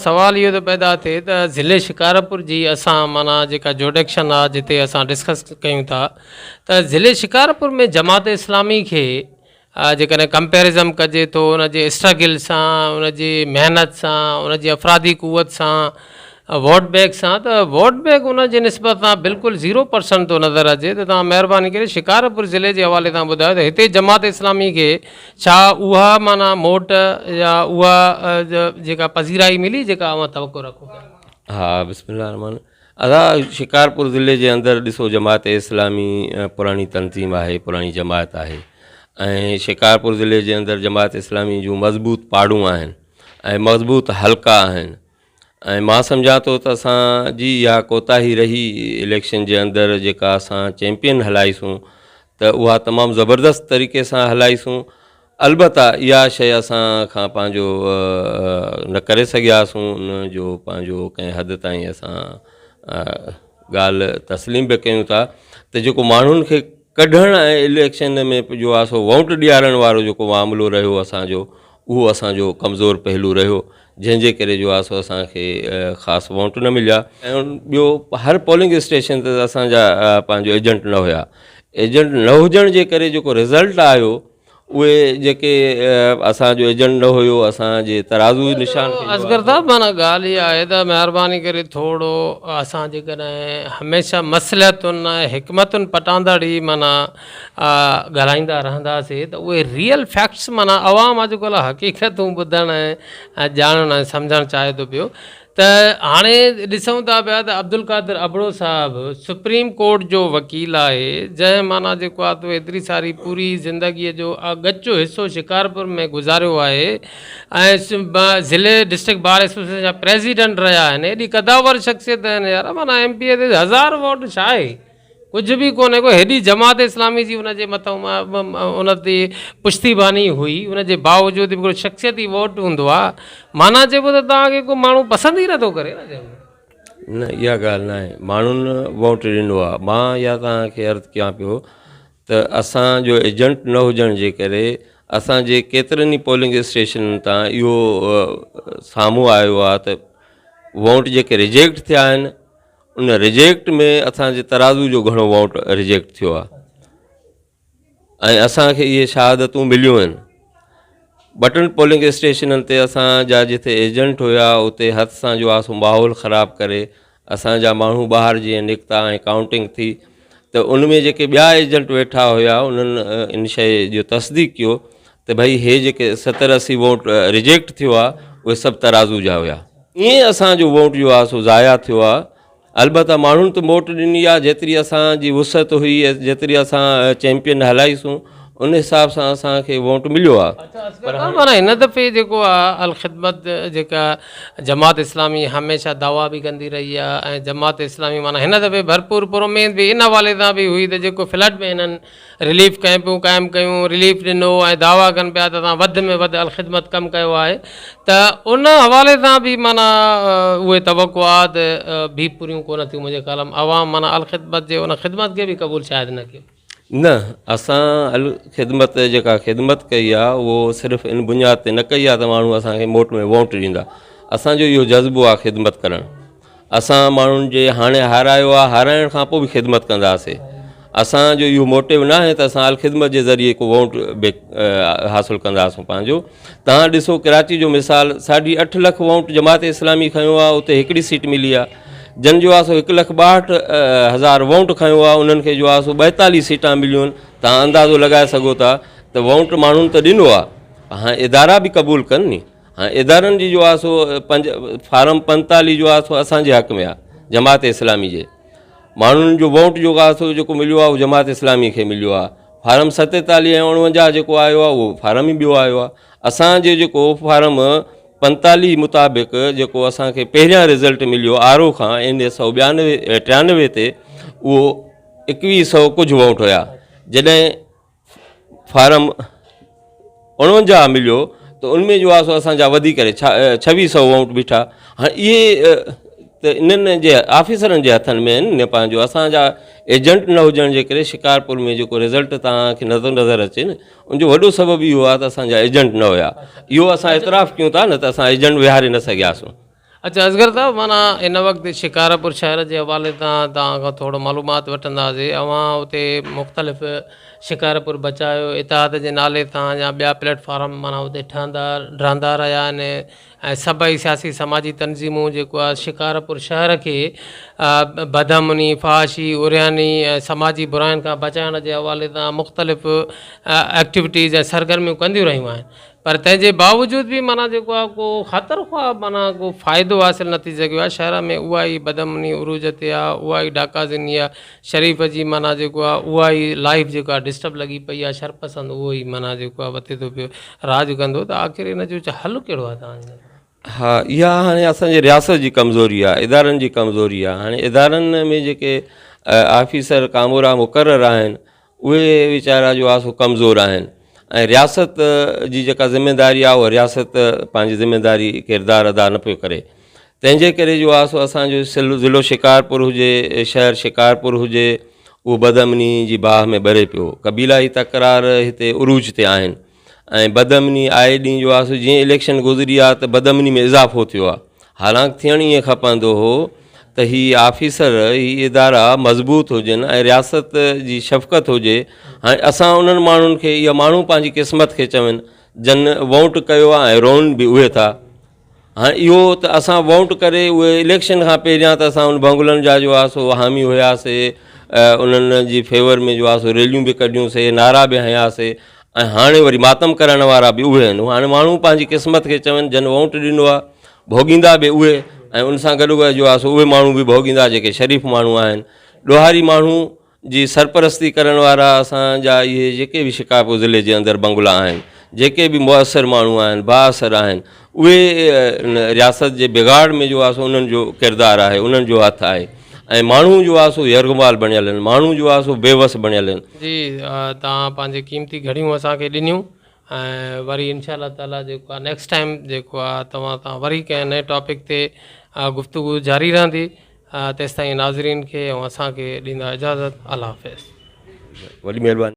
سوال اهو ٿو پيدا ٿئي ته ضلعي شڪارپور جي اسان معنيٰ جيڪا جوڊڪشن آ جتي اسان ڊسڪس ڪيون ٿا ته ضلعي شڪارپور ۾ جماعت اسلامي کي جيڪڏهن ڪمپيرزم ڪجي ٿو ان جي اسٽرگل سان ان جي محنت سان ان جي افرادي قوت سان ووٽ بينڪ سان ته ووٽ بينڪ ان جي نسبت سان بلڪل زيرو پرسنٽ ٿو نظر اچي ته توهان مهرباني ڪري شڪارپور ضلعي جي حوالي سان ٻڌايو ته هتي جماعت اسلامي کي ڇا اها معنيٰ موٽ يا اها جيڪا پذيرائي ملي جيڪا اوهان توقع رکو پيا. ها بسم الله الرحمن ادا شڪارپور ضلعي جي اندر ڏسو جماعت اسلامي پراڻي تنظيم آهي پراڻي جماعت آهي ۽ شڪارپور ضلعي جي اندر جماعت اسلامي جون مضبوط پاڙون آهن ۽ مضبوط حلقا آهن ۽ مان سمجهان ٿو ته اسان جي اها ڪوتاهي رهي اليڪشن جي اندر جيڪا اسان چيمپئن هلائيسون ته اها تمام زبردست طريقي سان هلائيسون البته اها شيء اسان کان پنهنجو نه ڪري سگهياسون ان جو پنهنجو ڪنهن حد تائين اسان ڳالهه تسليم به ڪيون ٿا ته جيڪو ماڻهن کي ڪڍڻ ۽ اليڪشن ۾ جو آهي سو ووٽ ڏيارڻ وارو جيڪو معاملو رهيو اسان جو اهو اسان جو ڪمزور پهلو رهيو جنهن جي ڪري جو آهي سو اسان کي خاص ووٽ نه مليا ۽ ٻيو هر پولنگ اسٽيشن تي اسان جا پنهنجو ايجنٽ نه هيا ايجنٽ نه هجڻ جي ڪري جيڪو رزلٽ آيو اهي جيڪي اسان جو ايجنٽ نه هيو اسان جي ترازو نشان کي اصغر صاحب معنيٰ ڳالهه اها آهي ته مهرباني ڪري ٿورو اسان جيڪڏهن هميشه مصلحتن ۽ حڪمتن پٽاندڙ ئي معنيٰ ڳالهائيندا رهنداسين ته اهي ريئل فيڪٽس معنيٰ عوام اڄڪلهه حقيقتون ٻڌڻ ۽ ڄاڻڻ ۽ سمجهڻ چاهي ٿو پيو ته هاڻي ڏسون ٿا پيا ته عبدالقادر ابڙو صاحب سپريم ڪورٽ جو وڪيل آهي جنهن معنيٰ جيڪو آهي تو ايتري ساري پوري زندگيء جو ڳچو حصو شڪارپور ۾ گذاريو آهي ۽ ضلعي ڊسٽرڪٽ بار ايسوسيئيشن جا پريزيڊنٽ رهيا آهن ايڏي قداور شخصيت آهن يار معنيٰ ايم پي اي تي هزار ووٽ ڇا آهي ڪجهه به ڪونهي ڪو هيڏي جماعت اسلامي جي ان جي مٿان ان تي پشتيباني هئي ان جي باوجود به هڪڙو شخصيتي ووٽ هوندو آهي معنيٰ چئبو ته توهان کي ڪو ماڻهو پسند ئي نٿو ڪري نه چئبو. نه اها ڳالهه ناهي ماڻهن ووٽ ڏنو آهي مان اها توهان کي عرض ڪيان پيو ته اسان جو ايجنٽ نه هجڻ جي ڪري اسان جي ڪيترن ئي پولنگ اسٽيشنن تان اهو سامهون آيو آهي ته ووٽ جيڪي رجيڪٽ ٿيا آهن ان رجيڪٽ ۾ اسان جي ترازو جو گهڻو ووٽ رجيڪٽ ٿيو آهي ۽ اسان کي اهي شهادتون مليون آهن بٽن پولنگ اسٽيشنن تي اسان جا جتي ايجنٽ هيا اتي هٿ سان جو آسو ماحول خراب ڪري اسان جا ماڻهو ٻاهر جيئن نڪتا ۽ ڪائونٽنگ ٿي ته ان ۾ جيڪي ٻيا ايجنٽ ويٺا هيا انهن ان شيء جو تصديق ڪيو ته ڀئي هي جيڪي ستر اسي ووٽ رجيڪٽ ٿيو آهي اهي سڀ ترازو جا هيا ائين اسان جو ووٽ جو آهي سو ضايع ٿيو آهي البته ماڻهن ته موٽ ڏني آهي جيتري اسان جي وسعت هئي جيتري اسان چيمپئن هلائيسون ان حساب سان اسان کي ووٽ مليو آهي پر معنيٰ هن دفعي جيڪو آهي الخدمت جيڪا جماعت اسلامي هميشه دعويٰ به ڪندي رهي آهي ۽ جماعت اسلامي معنيٰ هن دفعي ڀرپور پر اميد به ان حوالي سان به هئي ته جيڪو فلڊ ۾ هنن رليف ڪئمپون قائم ڪيون، رليف ڏنو ۽ دعويٰ ڪن پيا ته اسان وڌ ۾ وڌ الخدمت ڪم ڪيو آهي ته ان حوالي سان به معنيٰ اهي توقعات به پوريون ڪونه ٿيون منهنجي خيال ۾ عوام معنيٰ الخدمت جي ان خدمت کي به قبول شايد نه ڪيو. نه اسان الخدمت جيڪا خدمت ڪئي آهي اهو صرف ان بنياد تي نه ڪئي آهي ته ماڻهو اسان کي موٽ ۾ ووٽ ڏيندا اسان جو اهو جذبو آهي خدمت ڪرڻ اسان ماڻهن جي هاڻي هارايو آهي هارائڻ کان پوء به خدمت ڪنداسي اسان جو اهو موٽو نه آهي ته اسان الخدمت جي ذريعي ڪو ووٽ به حاصل ڪنداسون پنهنجو تهان ڏسو ڪراچي جو مثال ساڍي اٺ لک ووٽ جماعت اسلامي کنيو آهي اتي هڪڙي سيٽ ملي آهي جن جو آهي سو هڪ لک ٻاهٺ هزار ووٽ کنيو آهي انهن کي جو آهي سو ٻائيتاليهه سيٽان مليون آهن تهان اندازو لڳائي سگهو ٿا ته ووٽ ماڻهن ته ڏنو آهي هاڻي ادارا به قبول ڪن ني هاڻي ادارن جي جو آهي سو پنج فارم پنتاليهه جو آهي سو اسان جي حق ۾ آهي جماعت اسلامي جي ماڻهن جو ووٽ جو آهي سو جيڪو مليو آهي اهو جماعت اسلامي کي مليو آهي فارم ستيتاليهه ۽ اڻونجاهه جيڪو آيو آهي اهو فارم ئي ٻيو آيو آهي اسان جو جيڪو فارم پنتاليهه مطابق جيڪو اسان کي پهريان رزلٽ مليو آر او کان اين اي سؤ ٻيانوي ٽيانوي تي اهو ايڪويهه سؤ ڪجهه ووٽ هيا جڏهن فارم اڻونجاهه مليو ته ان ۾ جو آهي سو اسان جا وڌي ڪري ڇويهه سئو ووٽ بيٺا هاڻي اهي ته انهن جي آفيسرن جي هٿن ۾ آهن نه پنهنجو اسان جا ايجنٽ نه هجڻ جي ڪري شڪارپور ۾ جيڪو رزلٽ توهان کي نظر نظر اچي نه ان جو وڏو سبب اهو آهي ته اسان جا ايجنٽ نه هيا اهو اسان اعتراف ڪيون ٿا نه ته اسان ايجنٽ ويهاري نه سگهياسون. اچا اصغر صاحب معنيٰ هن وقت شڪارپور شهر جي حوالي سان توهان کان ٿورو معلومات وٺنداسين اوهان اتي مختلف شڪارپور بچايو اتحاد جي نالي سان يا ٻيا پليٽ فارم معنيٰ اتي ٺهندا رهندا رهيا آهن ۽ سڀئي سياسي سماجي تنظيمون جيڪو آهي شڪارپور شهر کي بدامني فحاشي عرياني ۽ سماجي براين کان بچائڻ جي حوالي سان مختلف ايڪٽيوٽيز ۽ سرگرميون ڪنديون رهيون آهن پر تنهن جي باوجود به معنيٰ جيڪو آهي ڪو خاطر خواهه معنيٰ ڪو فائدو حاصل نه ٿي سگهيو آهي شهر ۾ اها ئي بدامني عروج تي آهي اها ئي ڊاڪا زني آهي شريف جي معنيٰ جيڪو آهي اها ئي لائيف جيڪا ڊسٽرب لڳي پئي آهي شرپسند اهو ئي معنيٰ جيڪو آهي وتي ٿو پيو راڄ ڪندو ته آخر ان جو حل ڪهڙو آهي توهان جي نظر ۾؟ ها اها هاڻي اسان جي رياست جي ڪمزوري آهي ادارن جي ڪمزوري آهي هاڻي ادارن ۾ جيڪي آفيسر ڪامورا مقرر آهن اهي ويچارا جو آهي سو ڪمزور آهن ۽ رياست جي جيڪا ذميداري آهي اها رياست پنهنجي ذميداري ڪردار ادا نه پيو ڪري تنهن جي ڪري جو آهي سو اسانجو ضلعو شڪارپور هجي شهر شڪارپور هجي اهو بدامني جي باهه ۾ ٻري پيو قبيلائي تڪرار هتي عروج تي آهن ۽ بدامني آئي ڏينهن جو آهي سو جيئن اليڪشن گذري آهي ته بدامني ۾ اضافو ٿيو آهي حالانڪ ٿيڻ ائين کپندو هو ته هي آفيسر هي ادارا مضبوط هجن ۽ رياست جي شفقت هجي هاڻي اسان انهن ماڻهن کي اها ماڻهو پنهنجي قسمت کي چون جن ووٽ ڪيو آهي ۽ روئن به اهي ٿا هاڻي اهو ته اسان ووٽ ڪري اهي اليڪشن کان پهريان ته اسان ان بنگلن جا جو آهي سو حامي هياسي انهن جي فيور ۾ جو آهي سو ريليون به ڪڍيون سي نعرا به هنياسي ۽ هاڻي وري ماتم ڪرڻ وارا به اهي آهن هاڻي ماڻهو پنهنجي قسمت کي چون جن ووٽ ڏنو آهي ڀوڳيندا به اهي ۽ ان سان گڏو گڏ جو آهي سو اهي ماڻهو به ڀوڳيندا جيڪي شريف ماڻهو آهن ڏوهاري ماڻهو جي سرپرستي ڪرڻ وارا اسان جا اهي جيڪي به شڪارپور ضلعي جي اندر بنگلا آهن جيڪي به مؤثر ماڻهو آهن بااثر آهن اهي رياست جي بگاڙ ۾ جو آهي سو انهن جو ڪردار آهي انهن جو هٿ آهي ۽ ماڻهو جو آهي سو يرغمال بڻيل آهن ماڻهو جو آهي سو بيوس بڻيل آهن. جي توهان پنهنجي قيمتي گهڙيون اسان کي ڏنيون ۽ وري انشاء الله تعالي جيڪو آهي نيڪسٽ ٽائيم جيڪو آهي توهان سان وري ڪنهن نئين ٽاپڪ تي گفتگو جاري رهندي تيستائين ناظرين کي ۽ اسان کي ڏيندا اجازت الله حافظ. وڏي مهرباني.